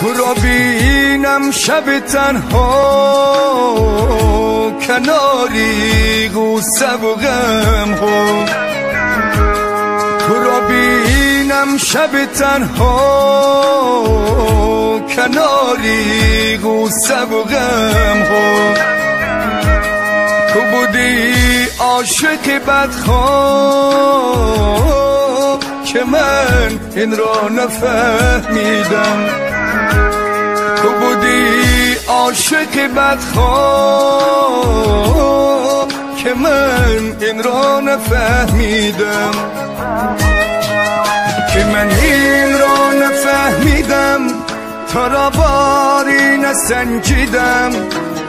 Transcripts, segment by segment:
تو را بینم شب تنها کناری غصه و غم ها، تو را بینم شب تنها کناری غصه و غم ها. تو بودی عاشق بدخواه که من این را نفهمیدم، تو بودی عاشق بدخواه که من این را نفهمیدم، که من این را نفهمیدم، تو را باری نسنجیدم،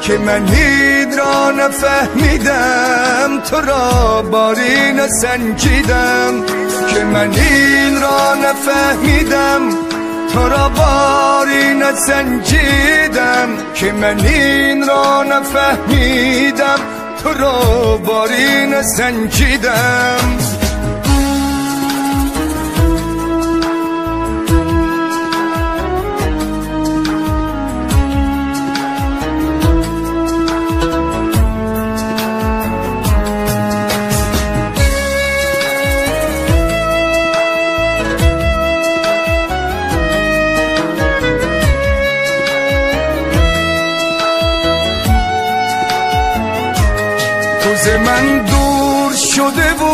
که من این را نفهمیدم، تو را باری نسنجیدم، که من این را نفهمیدم، تو را باری نسنجیدم، که من این را نفهمیدم، تو را باری نسنجیدم. ز من دور شده و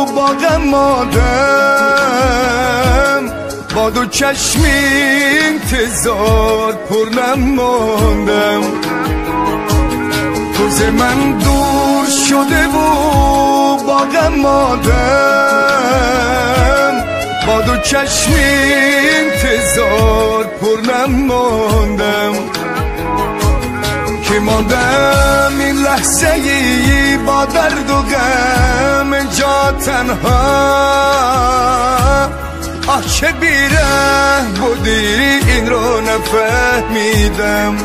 با غم ماندم، با دو چشم انتظار پر نماندم. تو ز من دور شده و با غم ماندم، با دو چشم انتظار پر نماندم، که ماندم این لحظه ای با درد و غم جا تنها. آه چه بی‌ره بودی این رو نفهمیدم،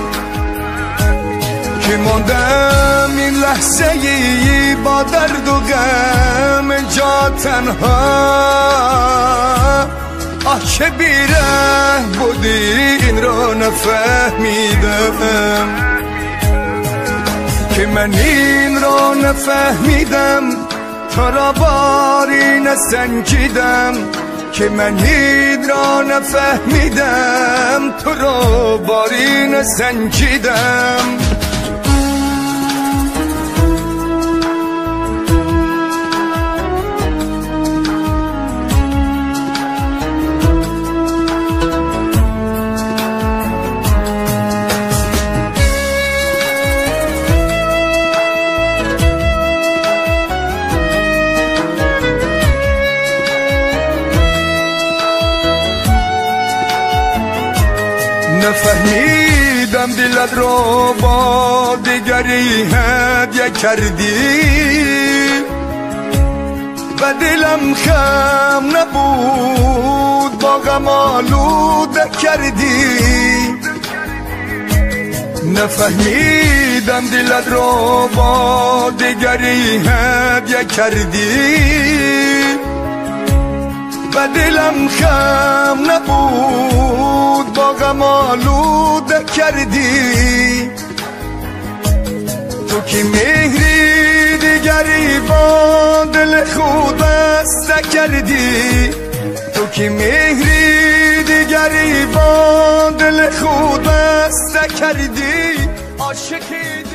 که ماندم این لحظه ای با درد و غم جا تنها. آه چه بی‌ره بودی این رو نفهمیدم، که من این را نفهمیدم، تو را باری نسنجیدم، که من این را نفهمیدم، تو را باری نسنجیدم. نفهمیدم دلت را با دیگری هدیه کردی و دلم خم نبود با غم آلوده کردی. نفهمیدم دلت را با دیگری هدیه کردی و دلم خم نبود با غم آلوده کردی. تو که مهری دیگری با دل خود بسته کردی، تو که مهری دیگری با دل خود بسته کردی، عاشقی.